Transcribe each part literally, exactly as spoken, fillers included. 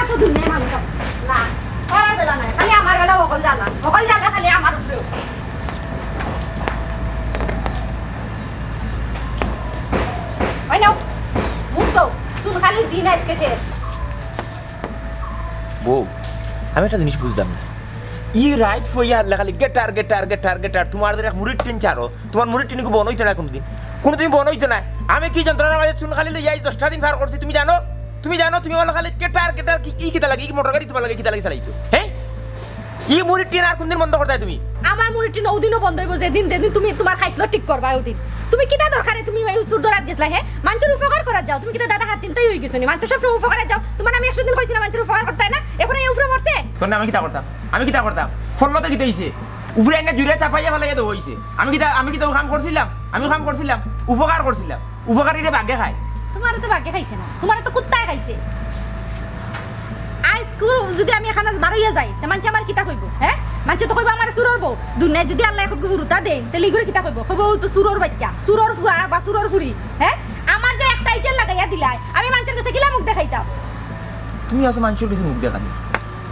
তো দুনিয়ার মানুষ আছে। না, করার বেলা নাই, খালি আমার বেলা হকল জ্বালা, হকল জ্বালা খালি আমার উপরে। ওই নাও, মুখ দাও, চুনকালির দিন আজকে শেষ। বউ, আমি একটা জিনিস বুঝলাম না। ই রাইত ফইয়া আল্লাহ খালি গেটার, গেটার, গেটার, গেটার। তোমার ধরে এক মুড়ির টিন ছাড়ো, তোমার মুড়ির টিনগু বন্ধ অইতো না কোনোদিন। কোনোদিন বন্ধ অইতো না। আমি কি যন্ত্রণার মাঝে চুনকালি লইয়া এই দশটা দিন পার করছি, তুমি জানো? তুমি জানো, তুমি আমার খালি গেটার, গেটার কি, কি কিতা লাগে? কি মোটর গাড়ি তোমার লাগে কিতা লাগে চালাইছো? হ্যাঁ? ই মুড়ির টিন আর কোনদিন বন্ধ করতায় তুমি? আমার মুড়ির টিন ওদিনও বন্ধ অইবো, যেদিন, যেদিন তুমি তোমার খাইছলো ঠিক করবা ওদিন। তুমি কিতা দরকারে তুমি এই চুর ধরাত গেছলা, হে? মানষর উপকার করাত যাও। তুমি কিতা দাদা হাত তিনটাই অই গেছো নি? মানষর সব সময় উপকারে যাও। তোমার আমি একশো দিন কইছি না মানষর উপকার করতায় না? এখন এই উপরে পড়ছে? তখন আমি কিতা করতাম? আমি কিতা করতাম? ফললো তো কিতা অইছে? উপরে আইনা জুরে চাপাইয়া ফালাইয়া দেওয়া অইছে। আমি কিতা, আমি কিতা ও কাম করছিলাম? আমি ও কাম করছিলাম? উপকার করছিলাম। উপকারীরে বাঘে খায়। তোমারে তো বাঘে খাইছে না, তোমারে তো কুত্তায় খাইছে। আইজকু যদি আমি এখান বারইয়া যাই, তে মানষে আমার কিতা কইবো, হ্যাঁ? মানষে তো কইবো আমার চুরর বউ। দুনিয়াত যদি আল্লায় একটু গুরুতা দেইন, তাইলে ইগুরে কিতা কইবো? কইবো, "ও তো চুরর বাইচ্চা, চুরর ফুয়া বা চুরর ফুড়ি", হ্যাঁ? আমার যে এক টাইটেল লাগাইয়া দিলায়, আমি মানষর গেছে কিলা মুখ দেখাইতাম? তুমি আছো মানষর গেছে মুখ দেখানি।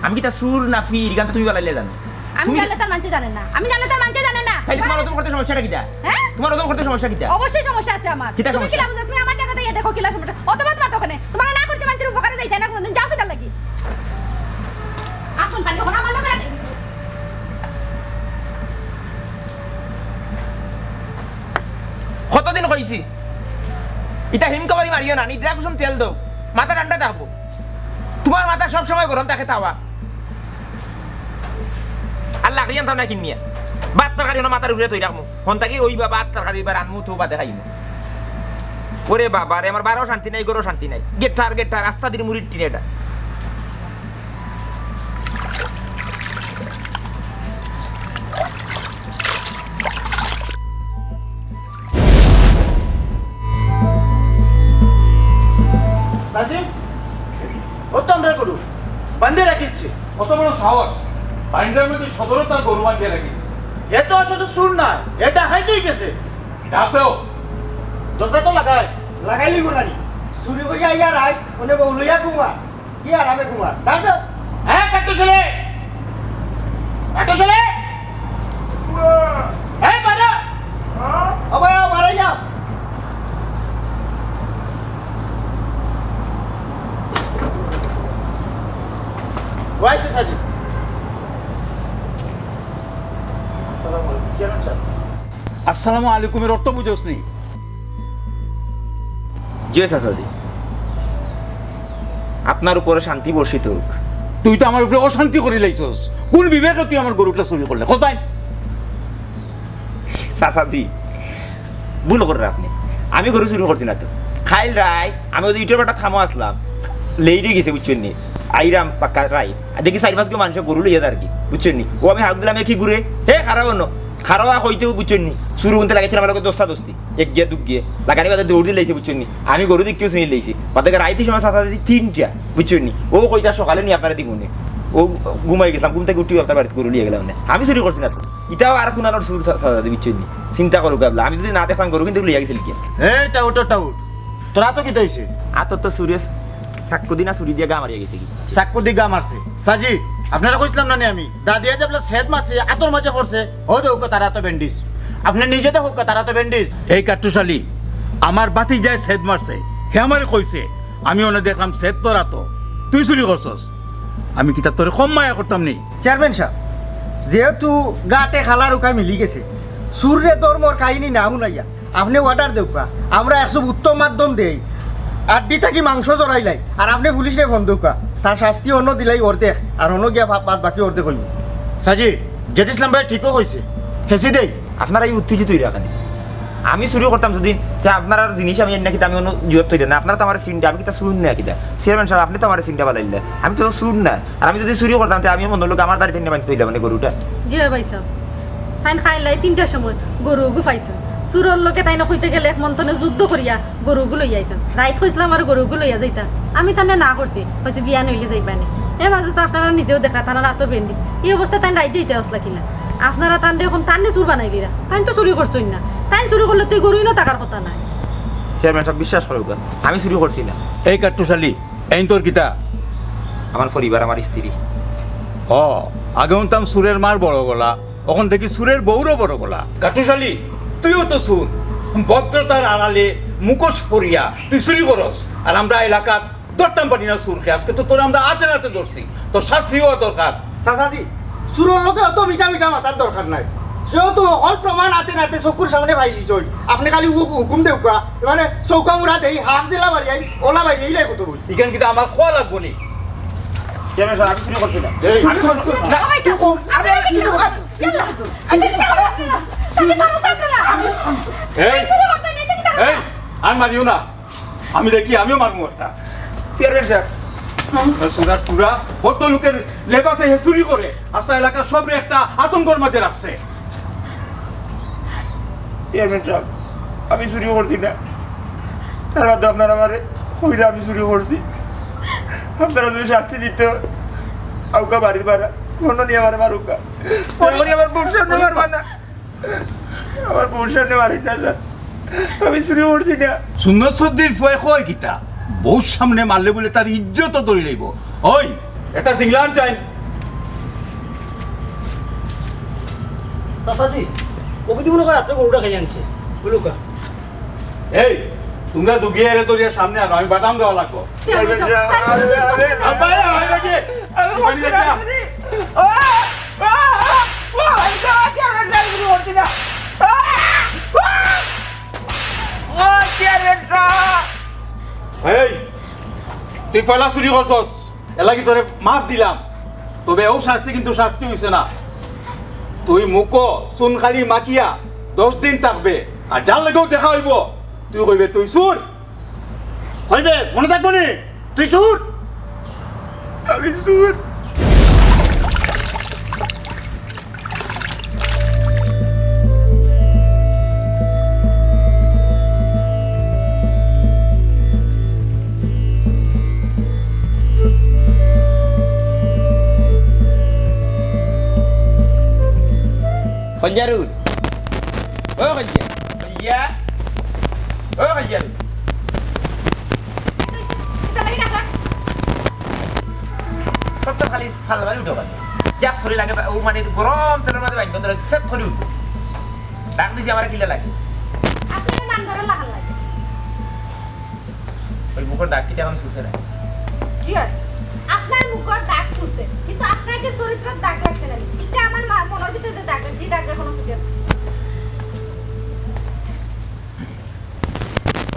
আমি কিতা চুর না ফির, ইখান তো তুমি বালাইলে জানো। আমি তুমি জানলে তার মানষে জানে না, আমি জানলে তার মানষে জানে না। তাইলে তোমার ওজন করতে সমস্যাটা কিতা? হ্যাঁ? তোমার ওজন করতে সমস্যা কিতা? অবশ্যই সমস্যা আছে আমার। কিতা তুমি সমস্যা? কিলা বুঝো? তুমি আমার জাগাত আইয়া দেখো কিলা সমস্যা। অত মাত মাতো কেনে? তোমারে না করছি মানষর উপকারে যাইতায় না কোনোদিন, যাও কিতার লাগি? আসুন, তাহলে ওখানে আমার লগে লাগে। কতদিন কইছি? ইতা হিমকা বাড়ি মারিও না, নিদ্রা কুসুম তেল দেও, মাথা ঠান্ডা থাকবো। তোমার মাথা সব সময় গরম থাকে তাওয়া। আর লাকড়ি আনতাম না কিনিয়া। ভাত তরকারি অনো মাথার উপরে থই রাখমু। হন থাকি ওই বা ভাত তরকারি এবার আনমু তো বাদে খাইমু। ওরে বাবা রে, আমার বারো শান্তি নাই, ঘরো শান্তি নাই। গেটার, গেটার, আস্তা দিন মুড়ির টিন এটা। সাজি, ও তো আমরার গরু বান্ধে রাখিছে। কত বড় সাহস! বান্দার মধ্যে সদরও তার গরু বান্ধিয়া রাখি দিছে। এ তো আসলে চুর না, এ ডাকাইত অই গেছে। ডাক দেও। দরজা তো লাগাই। লাগাইলি গুনানি। চুরি করিয়া আইয়া রাইত, অনে বউ লইয়া ঘুমা। কি আরামে ঘুমা? ডাক দে। এ, কাট্টু ছেলে! কাট্টু ছেলে! এ, বাড়া! ও ভাই, ও, বাড়াই যা। ওয়াইসে সাজি। আসসালামু আলাইকুম। চেয়ারম্যান সাহেব। আসসালামু আলাইকুমের অর্থ বুঝোস নি? জি চাচাজি, আপনার উপরে শান্তি বর্ষিত হোক। তুই তো আমার উপরে অশান্তি করি লাইছস। কোন বিবেকে তুই আমার গরুটা চুরি করলে? কোথায়? চাচাজি, ভুল করের আপনে। আমি গরু চুরি করছি না তো। কাইল রাইত আমি ওই ইটার ভাটা থামো আসলাম, লেইট অই গেছে, বুঝছইন নি? আইরাম পাক্কা রাইত, আর দেখি চাইর পাঁচগু মানষে গরু লইয়া যারগি, বুঝছইন নি? ও আমি হাউক দিলাম, এ কি ঘুরে? হে, খাড়াও অনো। খাড়াও কইতেউ, বুঝছইন নি? চুরগুন্তে লাগাইছিল আমার লগে দস্তা দস্তি। এক গিয়া দুক গিয়া। লাগানি বাদে দৌড় দিলাইছে, বুঝছইন নি? আমি গরু দেখিয়াউ চিনি লাইছি। বাদে রাইত সময় চাচাজি তিনটা, বুঝছইন নি? ও কইতা সকালে নি আপনারে দিমুনে। ও ঘুমাই গেছিলাম, ঘুম থাকি উঠিউ আপনার বাড়িত গরু লইয়া গেলাম নে। আমি চুরি করছি না তো। ইটাও আর কুনানোর চুর চা-, চাচাজি, বুঝছইন নি? চিন্তা করো কেবলা। আমি যদি না দেখতাম গরু কিন্তু লইয়া গেছিল গিয়া। এই টাউট, টাউট। তোর আতো কিতা অইছে? আতো তো চুরে চাক্কু দি না ছুরি দিয়া গা মারিয়া গেছে গি। চাক্কু দি গা মারছে। সাজি, আপনারে কইছিলাম না নি আমি? দা দিয়া যে বলে ছেদ মারছে, আতর মাঝে পড়ছে। ও দেখউক্কা তার আতো ব্যান্ডেজ। আপনে নিজে দেখউক্কা তার আতো ব্যান্ডেজ। এই কাট্টুশালী, আমার ভাতিজায় ছেদ মারছে। হে আমারে কইছে, আমি অনে দেখলাম ছেদ তোর আতো। তুই চুরি করছস। আমি কিতা তোরে কম মায়া করতাম নি? চেয়ারম্যান সাব, যেহেতু গাটে খালার উকা মিলি গেছে, চুররে ধরমর কাহিনী না হুনাইয়া, আপনে অর্ডার দেউক্কা, আমরা একসব উত্তম মাধ্যম দেই, আড্ডি থাকি মাংস জড়াইলাই, আর আপনে পুলিশরে ফোন দেউক্কা, তার শাস্তি অনো দিলাই অর্ধেক, আর অনো গিয়া বা-, বাদ বাকি অর্ধেক অইবো। সাজি, জেড ইসলাম ভাই ঠিকউ কইছে, খেছি দেই। আপনারা এই উত্তেজিত অইরা কেনে? আমি চুরি করতাম যদি, তে আপনারার জিনিস আমি আনিয়া কিতা আমি অনো জুয়াত থইলে না, আপনারা তো আমারে চিনরা, আমি কিতা চুর না কিতা? চেয়ারম্যান সাব, আপনে তো আমারে চিনরা বালাইলা, আমি তো চুর না। আর আমি যদি চুরি করতাম, তে আমি মনো অইলো আমার দাড়িত আনিয়া বান্ধি থইলাম মানে গরুটা। জি অয় ভাইসাব, তাইন কাইল রাইত তিনটার সময় গরু গুফাইছইন। চুরর লগে তাইন কইতে গেলে এক মন্থনে যুদ্ধ করিয়া গরুগু লইয়া আইছইন। রাইত কইছলা আমারে গরুগু লইয়া যাইতা, আমি তানরে না করছি, কইছি বিয়ান অইলে যাইবানে। এর মাঝে তো আপনারা নিজেউ দেখরা, তান আতো ব্যান্ডেজ। ই অবস্থায় তাইন রাইত যাইতা আছলা কিলা? আপনারা তানরে অখন তানরে চুর বানাইলিরা। তাইন তো চুরি করছইন না, তাইন চুরি করলে তো ই গরু ইনো থাকার কথা নায়। চেয়ারম্যান সাব, বিশ্বাস করউক্কা, আমি চুরি করছি না। এই কাট্টুশালী, এইন তোর কিতা? আমার পরিবার, আমার স্ত্রী। ও, আগে হুনতাম চুরের মার বড় গলা, অখন দেখি চুরের বউরও বড় গলা। কাট্টুশ আলী, তুইও তো চুর। ভদ্রতার আড়ালে মুখোশ পরিয়া তুই চুরি করস, আর আমরা এলাকাত ধরতাম পারি না চুররে। আজকে তো তোরে আমরা আতে নাতে ধরছি, তোর শাস্তি হওয়া দরকার। চাচাজি, চুরর লগে অত মিঠা মিঠা মাতার দরকার নাই। যেহেতু হকল প্রমাণ আতে নাতে চকুর সামনে পাইলিছইন, আপনে খালি হু-, হুকুম দেউক্কা, মানে চৌকা মুড়া দেই, হাফ দিলা বাড়ি আইন, ওলা বাড়ি আইলাই কত বই। ইখান কিতা আমার কওয়া লাগবো নি? চেয়ারম্যান সাব, আমি চুরি করছি না। এই, আমি চুরি করছি না। এই, এই, আর মারিও না। আমি দেখি, আমিও মারমু একটা। Chairman sub. চুরার চুরা, কত লোকের লেবাসে হে চুরি করে, আস্তা এলাকার সবরে একটা আতঙ্কর মাঝে রাখছে। চেয়ারম্যান সাব, আমি চুরি করছি না। তার বাদে আপনারা আমারে কইরা আমি চুরি করছি। আপনারা যদি শাস্তি দিতে হয়, আউক্কা বাড়ির ভাড়া, অন্য নিয়া আমারে মারুক্কা। অন্য নিয়া আমার বউর সামনে মারবা না। আমার বউর সামনে মারিস না, স্যার। আমি চুরি করছি না। সুন্নত সদ্দির ফুয়ায় কয় কিতা? বউর সামনে মারলে বুলে তার ইজ্জত ধরি লইবো। ওই, একটা সিংলান চাই। চাচাজি, ও কিন্তু মনে করে রাত্রে গরুটা খাই আনছে। বলুকা। এই, তুমরা দুগিয়ে এরে ধরিয়া সামনে আনো, আমি বাদাম দেওয়া লাগবো। আব্বা, আয় দেখি। আরে, বাড়ি দেখি। এই, তুই পয়লা চুরি করছস, এর লাগি তোরে মাফ দিলাম, তবে ও শাস্তি কিন্তু শাস্তি হইছে না। তুই মুখো চুনকালি মাখিয়া দশ দিন থাকবে, আর যার লগেও দেখা হইব, তুই কইবে তুই চুর। কইবে, মনে থাকবো নি? তুই চুর। আমি চুর। কলিজার পুত। ও কলিজা। কলিজা। ও কলিজার পুত। সব তো খালি ফালবারি উঠো খালি। যা থরি লাগে বা-, ও মানে গরম তেলর মাঝে বাইন্ধন ধরে, সব থরি উঠো। ডাক দিছি আমার কিলা লাগে। আপনার মান ধরে লাগাল লাগে। ওই মুখর দাগ কিতা এখন শুষে না? জি হয়, আপনার মুখর দাগ শুষে, কিন্তু আপনার যে চরিত্রর দাগ লাগছে না, এটা আমার মা-, মনের ভিতরে যে দাগ লাগছে, এই দাগ এখনো শুষে না।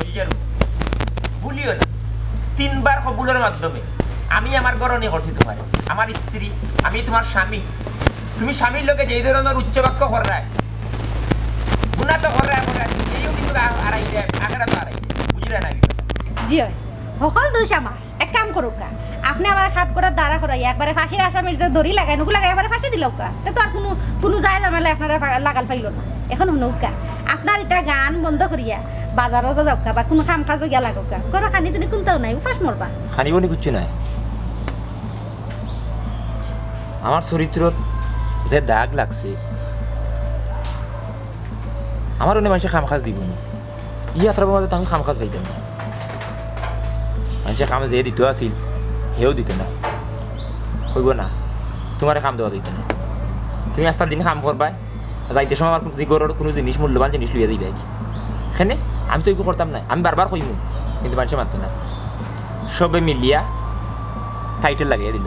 ওই যে ভুলিও না, তিনবার কবুলর মাধ্যমে আমি আমার ঘরনি করছি তোমার, আমার স্ত্রী, আমি তোমার স্বামী। তুমি স্বামীর লগে যেই ধরনের উচ্চ বাক্য কররায়, গুণা তো কররায়, কররায়, এইও কিন্তু আ-, আড়াই যায়, আখেরা তো আড়াই যায়। বুঝলে না বিষয়টা? জি হয়, হকল দোষ আমার। এক কাম করুক্কা, আপনে আমার হাত করার দ্বারা করাইয়া একবারে ফাঁসির আসামির যে দড়ি লাগায়, নুকু লাগায় একবারে ফাঁসি দিলাউক্কা। তে তো আর কুনু, কুনু যায় ঝামেলা আপনারা ফা-, লাগাল পাইল না। এখন হুনউক্কা, আপনার ইতা গান বন্ধ করিয়া বাজারো যাউক্কা বা কুনু কাম কাজো গিয়া লাগউক্কা। ঘরো খানি দুনি কুন্তাও নাই, উপাস মরবা। খানি বনি কিচ্ছু নাই। আমার চরিত্রত যে দাগ লাগছে, আমার অনে মানষে কাম কাজ দিবো না। ই আত্রার মাঝে তো আমি কাম কাজ পাইতাম না। মানষে কাম যে দিত আছিল, হেও দিত না। কইবো না, তোমারে কাম দেওয়া দিত না। তুমি আস্তা দিন কাম করবায়, যাইতে সময় আমার কুনু, ঘরর কুনু জিনিস, মূল্যবান জিনিস লইয়া দিবায়। এখানে আমি তো এগু করতাম না, আমি বারবার কইমু, কিন্তু মানষে মানতো না। সবে মিলিয়া টাইটেল লাগাইয়া দিল,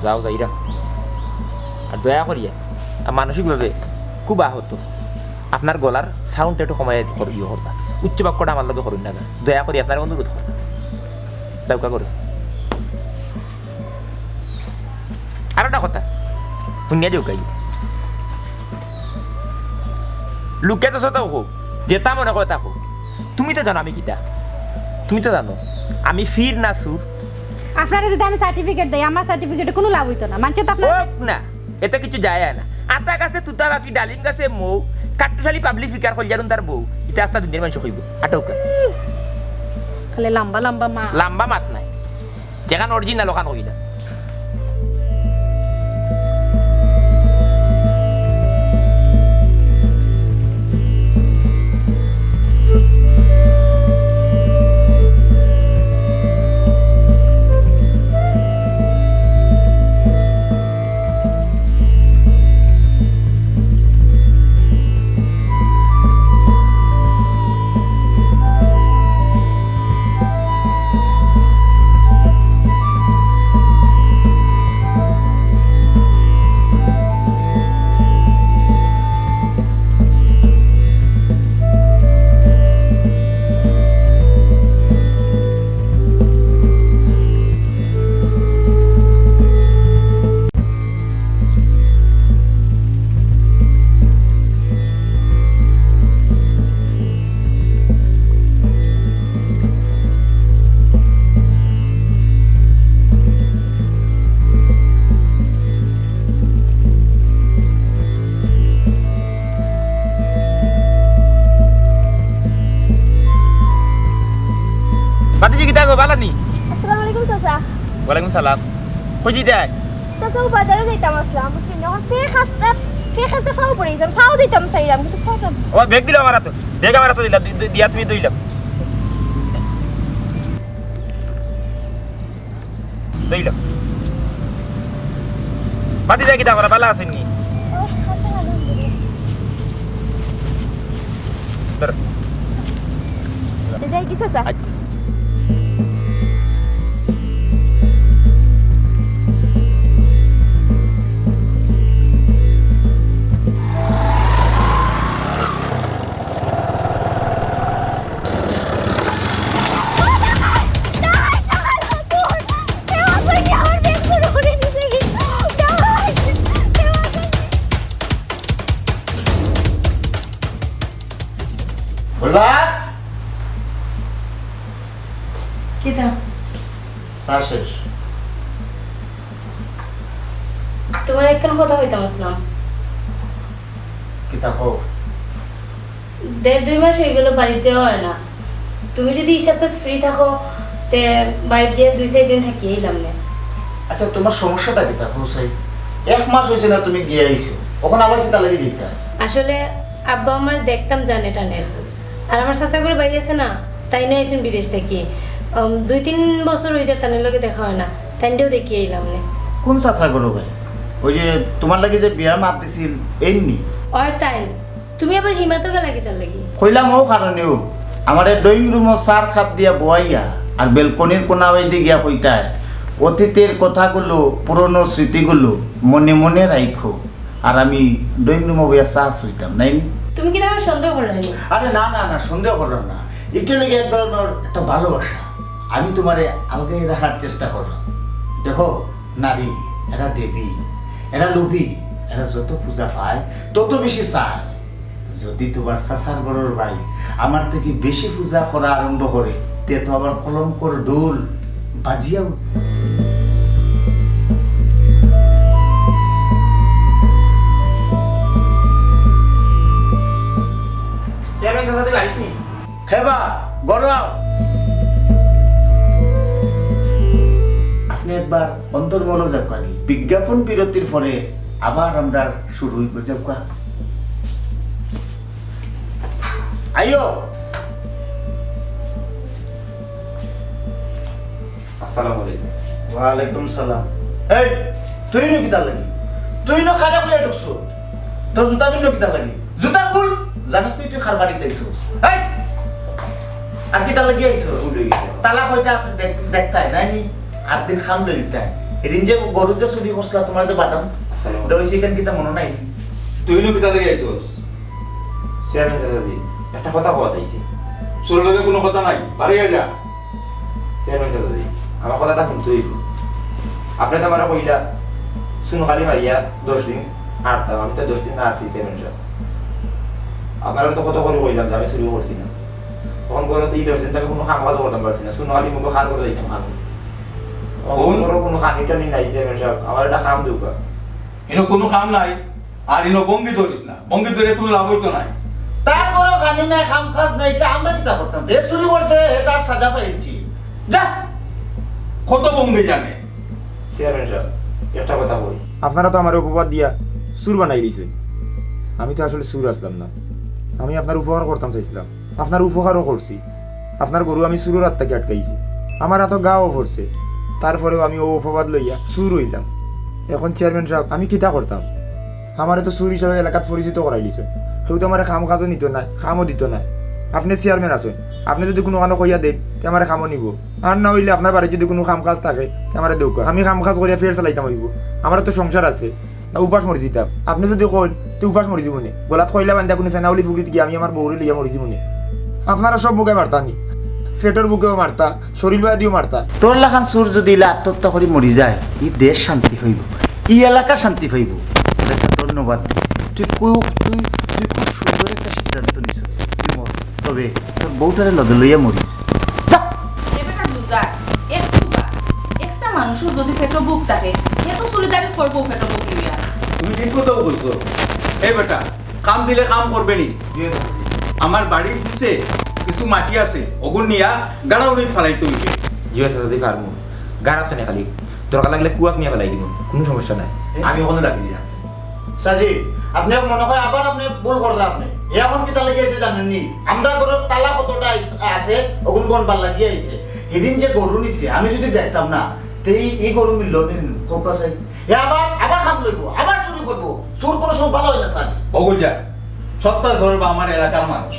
যাও যাইরা। আর দয়া করিয়া, আর মানসিকভাবে খুব আহত, আপনার গলার সাউন্ড একটু কমাই কর-, ইয়ে করবা। উচ্চ বাক্যটা আমার লগে করুন না, দয়া করি আপনার অনুরোধ করবা। যাউক্কা করে। আর একটা কথা, হুনিয়া যাউক্কা। লুকিয়া তো সতাও হোক, যেটা মনে করে তা হোক। তুমি তো জানো আমি কিতা, তুমি তো জানো আমি ফির না সুর। আপনারে যদি আমি সার্টিফিকেট দেই, আমার সার্টিফিকেটে কুনু লাভ হইতো না, মানষে তো আপনার হোক না। এতে কিছু যায় আয় না। আতা গাছে তুতা পাখি, ডালিম গাছে মৌ, কাট্টুশ আলী পাবলিক ফিগার, কলিজার উন্দার বউ। ইতা আস্তা দুনিয়ার মানষে কইবো। আটকা। খালি লম্বা লম্বা মাত। লম্বা মাত নাই। যেখান অরিজিনাল ওখান কইলা। গো, বালা নি? আসসালামু আলাইকুম চাচা। ওয়ালাইকুম সালাম। কই যাইতায়? চাচা, ও বাজারো যাইতাম আছলাম, বুঝছইন নি? অখন ফে খাস্তা, ফে খাস্তা ফাও পড়ি গেছে, ফাও দিতাম চাইরাম, কিন্তু ফাওটা ও, ব্যাগ দিলাও আমার আতো, ব্যাগ আমার আতো দিলাও, দি-, দি-, দিয়া তুমি দইলাও। দইলাও। বাতি যাই কিতা করা, বালা আছইন নি? ও, আলহামদুলিল্লাহ। ধরো। যাই কি চাচা? আচ্ছা। বলবা? কিতা? চা শেষ। তুমারে একখান কথা কইতাম আছলাম। কিতা কও? দেড় দুই মাস অইগেলো বাড়িত যাওয়া অয় না। তুমি যুদি ই সাপ্তাত free থাকো, তে বাড়িত গিয়া দুই চাইর দিন থাকি আইলাম নে। আচ্ছা, তুমার সমস্যাটা কিতা কও চাই? এক মাস অইছে না তুমি গিয়া আইছো, অখন আবার কিতার লাগি যাইতায়? আসলে আব্বা আমারে দেখতাম জানে টানে। আর আমার চাচাগুর ভাই আছে না, তাইনও আইছইন বিদেশ থাকি। উম, দুই তিন বছর অই যায় তানর লগে দেখা অয় না, তাইনরেও দেখি আইলাম নে। কুন চাচাগুর ভাই? ওই যে তুমার লাগি যে বিয়ার মাত দিছিল, এইন নি? অয় তাইন। তুমি আবার হিমায়তো গেলা কিতার লাগি? কইলাম অউ কারণেউ, আমারে drawing room-ও চার কাপ দিয়া বওয়াইয়া আর balcony-র কোনা বাইদি গিয়া কইতায়, "অতীতের কথাগুলো, পুরনো স্মৃতিগুলো মনে মনে রাইখো।" আর আমি drawing room-ও বইয়া চা চুইতাম, নায় নি? তুমি কিতা আমারে সন্দেহ কররায় নি? আরে না, না, না, সন্দেহ কররাম না। ইটা অইলো গিয়া এক ধরনর একটা ভালোবাসা। আমি তুমারে আলগাই রাখার চেষ্টা কররাম। দেখো, নারী, এরা দেবী, এরা লোভী, এরা যত খুজা পায়, তত বেশি চায়। যুদি তুমার চাচার ঘরর ভাই আমার থাকি বেশি খুজা করা আরম্ভ করে, তে তো আবার কলঙ্কর ঢোল বাজিয়া উঠবো। চেয়ারম্যান চাচা, তুই বাড়িত নি? খেবা, ঘরো আও। আপনে একবার অন্তর্মহলো যাউক্কা। বিজ্ঞাপন বিরতির পরে আবার আমরার শুরু অইবো, যাউক্কা। আইও। আসসালামু আলাইকুম। ওয়ালাইকুম সালাম। এই, তুই ইনো কিতার লাগি? তুই ইনো কারে কইয়া ঢুকছো? তোর জুতা পিন্দো কিতার লাগি? জুতা খুল। জানোস তুই, তুই কার বাড়িত আইছস? এই, আর কিতার লাগি আইছস? ভুল অই গেছে। তালা কয়টা আছে দেখ-, দেখতায় নায় নি? আর দিন কাম লইতায়। এদিন যে গরু যে চুরি করছিলা, তুমার যে বাদাম, আসসালামু আলাইকুম। দইছি, ইখান কিতা মনো নাই? তুই ইনো কিতার লাগি আইছস? চেয়ারম্যান চাচাজি, একটা কথা কওয়াত আইছি। তোর লগে কুনু কথা নাই, বারইয়া যা। চেয়ারম্যান চাচাজি, আমার কথাটা হুনতে অইবো। আপনে তো আমারে কইলা, চুনকালি মারিয়া দশ দিন আটতাম, আমি তো দশ দিন না আছি, চেয়ারম্যান সাব। আপনারে তো কত করি কইলাম যে আমি চুরি করছি না। অখন কইলো তো ই দশ দিন তো আমি কুনু কাম কাজ করতাম পারছি না, চুনকালি মুখো কার ঘরো যাইতাম আমি। অখন কুনু কানি টানি নাই, চেয়ারম্যান সাব, আমার একটা কাম দেউক্কা। ইনো কুনু কাম নাই, আর ইনো ভঙ্গি ধরিস না, ভঙ্গি ধরিয়া কুনু লাভ অইতো নায়। তার ঘরো কানি নাই, কাম কাজ নাই, ইটা আমরা কিতা করতাম? যে চুরি করছে, হে তার সাজা পাইছি। যা। কত ভঙ্গি জানে। চেয়ারম্যান সাব, একটা কথা কই। আপনারা তো আমারে অপবাদ দিয়া চুর বানাইলিছইন। আমি তো আসলে চুর আছলাম না, আমি আপনার উপকার করতাম চাইছলাম। আপনার উপকারও করছি। আপনার গরু আমি চুরর আত থাকি আটকাইছি। আমার আতো ঘাও পড়ছে, তারপরেও আমি অউ অপবাদ লইয়া চুর অইলাম। অখন চেয়ারম্যান সাব, আমি কিতা করতাম? আমারে তো চুর হিসাবে এলাকাত পরিচিত করাইলিছইন। কেউ তো আমারে কাম কাজও নিতো নায়, কামও দিতো নায়। আপনে চেয়ারম্যান আছইন, আপনে যুদি কুনুখানো কইয়া দেইন, তে আমারে কামও নিবো। আর না অইলে আপনার বাড়িত যুদি কুনু কাম কাজ থাকে, তে আমারে দেউক্কা। আমি কাম কাজ করিয়া পেট চালাইতাম অইবো। আমারও তো সংসার আছে। না উপাস মরি যিতাম। আপনে যুদি কইন, তে উপাস মরি যিমুনে। গলাত কয়লা বান্ধিয়া কুনু ফেনাউলি ফুকি গিয়া আমি আমার বউরে লইয়া মরি যিমুনে। আপনারা সব মুখে মারতা নি। পেটর ভুকেও মারতা, শরীর বাদিও মারতা। তোর লাখান চুর যুদি ইলা আত্মহত্যা করি মরি যায়, ই দেশ শান্তি পাইবো, ই এলাকা শান্তি পাইবো। এটা একটা ধন্যবাদ। তুই খুব, তুই, তুই খুব সুন্দর একটা সিদ্ধান্ত নিছস। তুই মর। তবে তোর বউটারে লগে লইয়া মরিস। যা। এ বেটা দুজাক, একটু বা, একটা মানুষর যুদি পেটো ভুক থাকে, হে তো চুরিদারি করবো পেটো ভুক লইয়া। তুমি ঠিক কথাউ কইছো। এ বেটা, কাম দিলে কাম করবে নি? আমার বাড়ির পিছে কিছু মাটি আছে, অগুন নিয়া গাড়াউনিত ফালাইতে অইবে। জি চাচাজি, পারমু। গারাত খানে খালি। দরকার লাগলে কুয়াত নিয়া ফালাই দিমু। কুনু সমস্যা নাই। আমি অখনো লাগি দিলাম। চাচাজি, আপনে মনে অয় আবার আপনে ভুল কররা আপনে। হে অখন কিতার লাগি আইছে জানইন নি? আমরার ঘরর তালা কতটা আইস-, আছে, অগুন গনবার লাগি আইছে। হিদিন যে গরু নিছে, আমি যুদি দেখতাম না, তে ই, ই গরু মিললো নি, কউক্কা চাই। হে আবার, আবার কাম লইবো, আবার চুরি করবো। চুর কুনু সময় ভালা অয় না, চাচাজি। অগুন যা, সত্তর ঘর বা আমার এলাকার মানুষ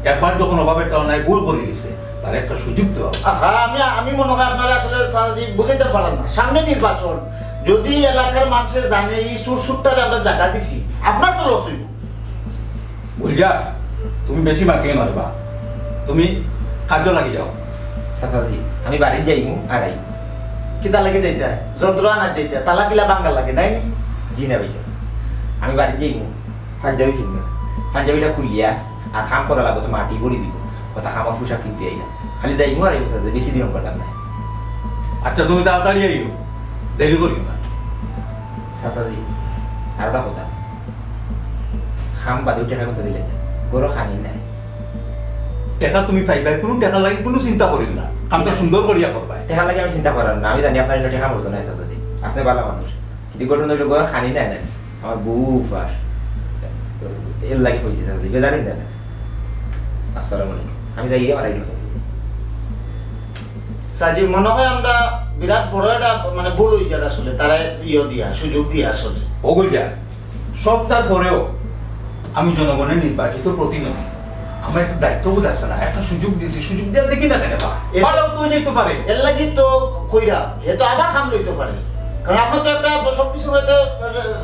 একবার যখন অভাবে তন্দ্রায় ভুল করি গেছে, তার একটা সুযোগ দেওয়া উচিত। আহা, আমি, আমি মনে অয় আপনারা আসলে চাচাজি বুঝাইতাম পাররাম না। সামনে নির্বাচন, যুদি এলাকার মানষে জানে ই চুর চুরটারে আমরা জাগা দিছি, আপনার তো লস অইবো। গুলজার, তুমি বেশি মাতিও না রে বা, তুমি কাজো লাগি যাও। চাচাজি, আমি বাড়িত যাইমু আর আইমু। কিতার লাগি যাইতা? যন্ত্র আনাত যাইতা, তালা কিলা ভাঙ্গার লাগি, নায় নি? জি না ভাইসাব, আমি বাড়িত যাইমু, পাঞ্জাবি কিনমু, পাঞ্জাবিটা খুলিয়া আর কাম করা লাগবো তো মাটি ভরি দিবো। কথা কামর পোশাক কিনতে আইলা। খালি যাইমু আর আইমু চাচাজি, বেশি দিন করতাম না। আচ্ছা, তুমি তাড়াতাড়ি আইও, দেরি করিও না। চাচাজি, আর একটা কথা, কাম বাদেও টেকা কুনতা দিলাইতা? ঘরো খানি নাই। টেকা তুমি পাইবায়, কুনু টেকার লাগি কুনু চিন্তা করিও না, কামটা সুন্দর করিয়া করবায়। টেকার লাগি আমি চিন্তা করার না, আমি জানি আপনার ইনো টেকা মরতো নায় চাচাজি, আপনে ভালা মানুষ। কিন্তু ঘটনা অইলো ঘরো খানি নাই, নাই। আমার বউ উপাস। এর লাগি কইছি চাচাজি, বেজার অইন না। আসসালামু আলাইকুম। আমি যাই গিয়া মারাই দিলাম চাচাজি। চাচাজি, মনে অয় আমরা বিরাট বড় একটা মানে ভুল অই যার আসলে, তারা ইয়ে দিয়া, সুযোগ দিয়া আসলে। অগুন যা, সবটার পরেও আমি জনগণের নির্বাচিত প্রতিনিধি, আমার একটা দায়িত্ববোধ আছে না? একটা সুযোগ দিছি, সুযোগ দিয়া দেখি না কেনে বা? এ- ভালা তো অই যাইতো পারে। এর লাগি তো কইরা, হে তো আবার কাম লইতো পারে। কারণ আপনার তো একটা সবকিছু হয়তো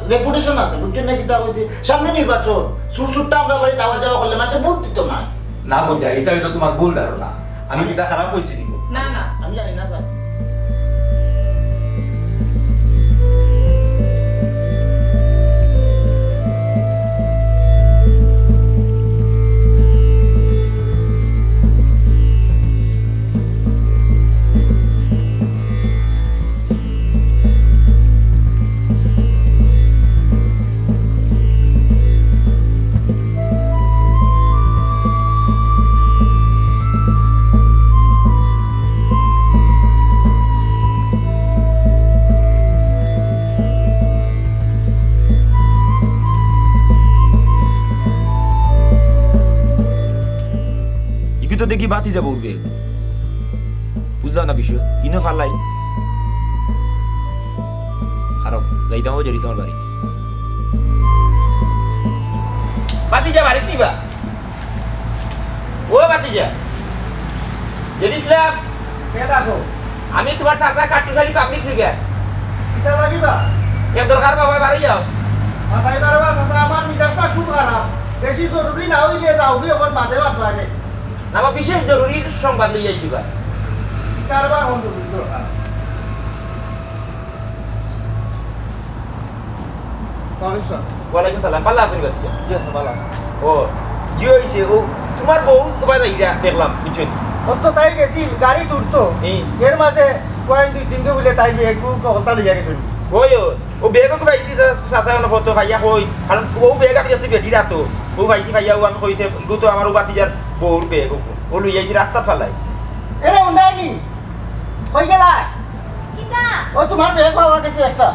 reputation আছে, বুঝছইন না কিতা কইছি? সামনে নির্বাচন, চুর চুরটা আমরার বাড়িত আওয়া যাওয়া করলে মানষে ভোট দিতো না। না বুঝা, ইটা অইলো তুমার ভুল ধারণা। আমি কিতা খারাপ কইছি নি? না, না। আমি জানি না, স্যার। ইগু তো দেখি বাতি যাবো উঠবে। বুঝলাম না বিষয়। ইনো ফালাই। খারাপ, যাইতাম অউ জেরিস আমার বাড়ি। বাতি যা বাড়িত নিবা। ও বাতি যা। জেরিস লাভ। কে ডাকো? আমি তুমার চাচা কাট্টুশালী পাবলিক ফিগার। কিতা লাগিবা? এক দরকার বাবা, বাড়ি যাও। মাথায় বারবার চাচা, আমার মিজাজটা খুব খারাপ। বেশি জরুরি না অইলে যাও, কি অখন বাদে বাদ লাগে। না, আমার বিশেষ জরুরি সংবাদ লইয়া আইছি বা। কিতার বা অখন জরুরি দরকার? ওয়ালাইকুম সালাম। ভালা আছইন বাতিজা? জি, আচ্ছা, ভালা আছি। ও, জি অইছে, ও, তুমার বউ তো বাদে ইরা দেখলাম, বুঝছো নি? ও তো তাই গেছিল, গাড়ি তুলতো। ই। এর মাঝে কয়েক দুই তিন দিন বুলে তাই বিয়ে একটু কলতা লইয়া গেছিল। ওই, ও, ও ব্যাগ ওকে পাইছি, চা-, চাচা অনো ফটো পাইয়া কই, কারণ ও ব্যাগ আমি গেছি বেটির আতো, ও পাইছি পাইয়া ও আমি কইতে, ইগু তো আমার ও বাতিজার বউর ব্যাগ ও, ও লইয়া আইছি রাস্তাত ফালাই। এরে, উন্ডাইনি, কই গেলা? কিতা? ও তুমার ব্যাগ পাওয়া গেছে একটা।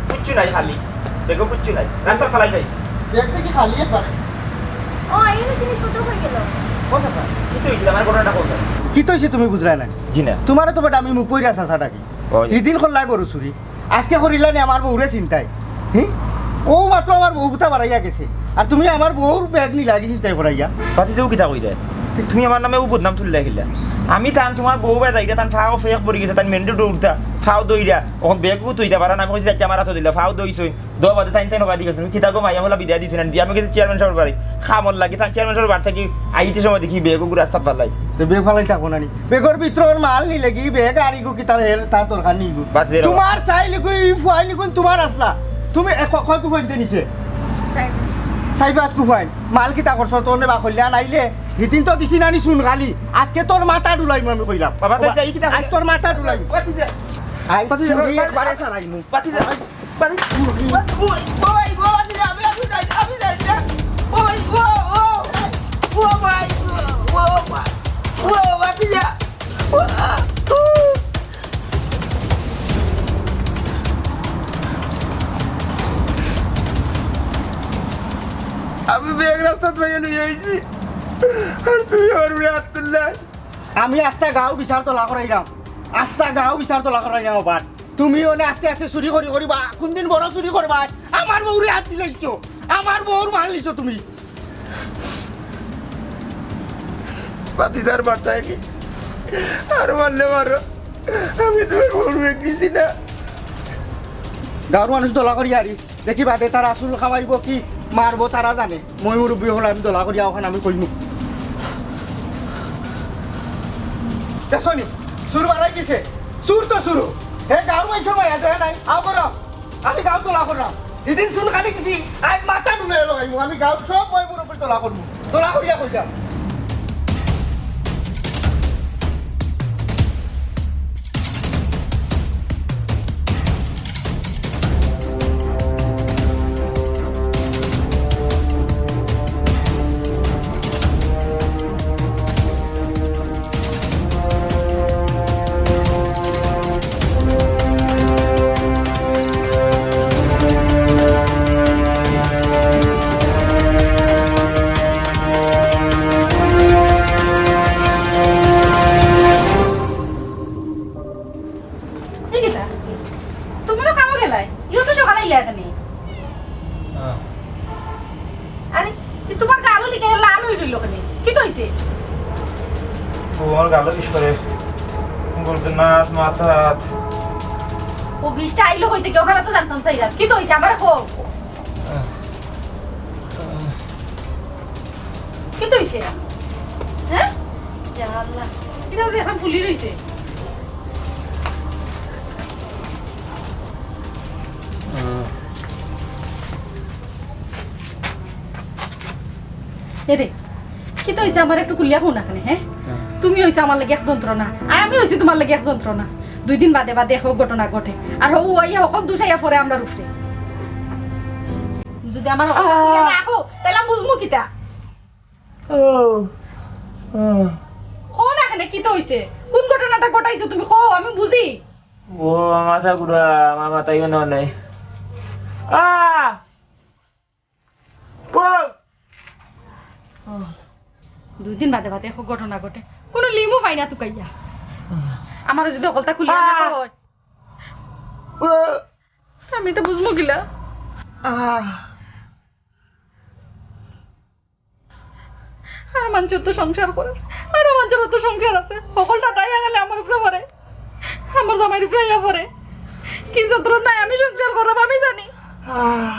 কিচ্ছু নাই, খালি। দেখো, কিচ্ছু নাই। রাস্তা ফালাই নাই। ব্যাগ দেখি খালি একবারে। ও, এই জিনিসপত্র কই গেল? ও চাচা। কিতা অইছে? আমার ঘটনাটা কও, স্যার। কিতা অইছে তুমি বুঝরায় না? জি না। তুমারে তো বেটা আমি মুখ পইরা চাচা ডাকি। ও, জি। হিদিন করলা গরু চুরি। আজকে করিলা নি আমার বউরে ছিনতাই। হি? ও মাত্র আমার বউ গুতা বাড়াইয়া গেছে। আর তুমি আমার বউর ব্যাগ নিলা কি ছিনতাই করাইয়া? বাতিজাও কিতা কইরায়? তে তুমি আমার নামে ও বদনাম তুললায় কিলা? আমি তান তুমার বউ বায় যাইরা, তান ফাও ফেক পড়ি গেছে, তান মেন্ডে দৌড়তা, ফাও দইরা, অখন ব্যাগ ও তুইতা পারা না, আমি কইছি, "যাইতে আমার আতো দিলা", ফাও দইছইন, দো বাদে তাইন তাইন বাদি গেছইন, কিতা গো মাইয়া মলা বিদায় দিছইন, আমি গেছি চেয়ারম্যান সাবর বাড়ি, কামর লাগি, তান চেয়ারম্যান সাবর বাড়ি থাকি আইতে সময় দেখি ব্যাগ ওগু রাস্তাত ফালাই। তে ব্যাগ ফালাই থাকো না নি? ব্যাগর ভিতরর মাল নিলে কি ব্যাগ আর ইগু কিতা এর তার দরকার নি ইগু। বাদ দে রে বাবা। তুমার চাইলে কই ফুয়াইন ইগুন তুমার আছলা। তুমি এ ক-, কয় কুফাইনতে নিছে? চাইফাস। চাইফাস কুফাইন। মাল কিতা করছো? তোর নে বা কইলা নাইলে হিদিন তো দিছি নানি শুন খালি। আজকে তোর মাথা ডুলাইমু আমি কইলাম। বাবা, তাই যাই কিতা আজ তোর মাথা ডুলাইমু। বাদ দে। আই বাদ দে, চুরি বাদ দে। একবারে সারাইমু। বাদ দে। বাদ দে। ওই, ওই, ওই, বাদ দে, আমি, আমি যাই, আমি যাই, যাই। ওই, ও, ও, ভাই। ও ভাই, ও, ও ভাই। ও, বাদ দে। ও, আ। লই আইছি। আর তুমি আমার উপরে হাত তুললে। আমি আস্তা গাঁও বিচার তলা করাইরাম, আস্তা গাঁও বিচার তলা করাইরাম। আবার তুমি অনে আস্তে আস্তে চুরি করি করি বা কোনদিন বড় চুরি করবায়, আমার বউরে হাত দিলাইছো, আমার বউর মাল নিছো তুমি। ভাতিজার বার্তায় কি? আর মারলে মারো, আমি তোমার বউর বেগ নিছি না। গাঁওর মানুষ দলা করি আরি, দেখি বাদে তারা চুল খাওয়াইবো কি মারবো তারা জানে। মই মুরব্বি অকল, আমি দলা করি অখান আমি কইমু। দেখছো নি? চুর বাড়াই গেছে। চুর তো চুর। হে গাঁওর মানুষর মায়া দয়া নাই। আও করো। আমি গাঁও দলা করলাম। যেদিন চুন খালি দিছি, আজ মাথা নুলে লগাইমু। আমি গাঁওর সব মই মুরব্বি দলা করমু। দলা করিয়া কইতাম। এই কিতা? তুমিও কামো গেলায়? ইও তো সকালে আইলা এখানে। আহ। আরে, এ তোমার গালো লিখে লাল হয়ে রইল কেনে? কিতা হইছে? ও আমার গালো বিষ করে। গর্দনাত, মাথাত। ও বিষটা আইলো কই থাকি? ওখানে তো জানতাম চাইলাম। কিতা হইছে? আমারে কও। আহ। আহ। কিতা হইছে? হ্যাঁ? ইয়া আল্লাহ। কিতা হইছে? এখন ফুলি রইছে। আহ। এরে, কিতা হইছে? আমার একটু খুলিয়া কও না কেনে, হ্যাঁ? হ্যাঁ। তুমি হইছো আমার লাগি এক যন্ত্রণা, আর আমি হইছি তোমার লাগি এক যন্ত্রণা। দুই দিন বাদে বাদে এক ঘটনা ঘটে, আর হউ আইয়া হকল দুষ আইয়া পড়ে আমরার উপরে। যদি আমার হকল খুলিয়া না কও, তাইলে আমি বুঝমু কিতা? ও, ও। কও না কেনে কিতা হইছে? কোন ঘটনাটা ঘটাইছো তুমি কও, আমি বুঝি। ও, মাথা ঘুরা, আমার মাথায় ইয়ে নেওয়া নাই। আহ! ও! দুই দিন বাদে বাদে এক ঘটনা ঘটে, কোনো লিমু পাই না তুকাইয়া। আমার যদি হকলতা খুলিয়া না কও, ও! আমি তো বুঝমু কিলা। আহ! আর মানুষের তো সংসার করে, আর মানুষের তো সংসার আছে। হকলটা তাই গেলে আমার উপরে পড়ে, আমার জামাইর উপরে আইয়া পড়ে। কি যন্ত্রণায় আমি সংসার করব আমি জানি। আহ!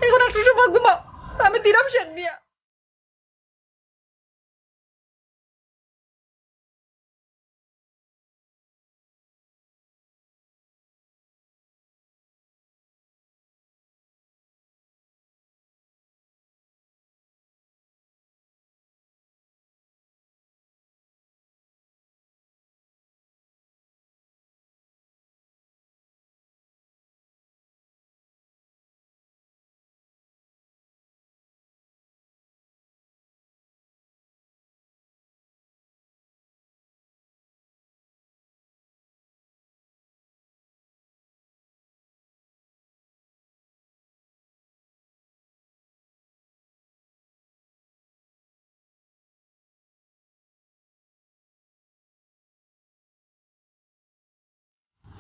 এখন একটু সময় ঘুমাও, আমি দিলাম শেক দিয়া।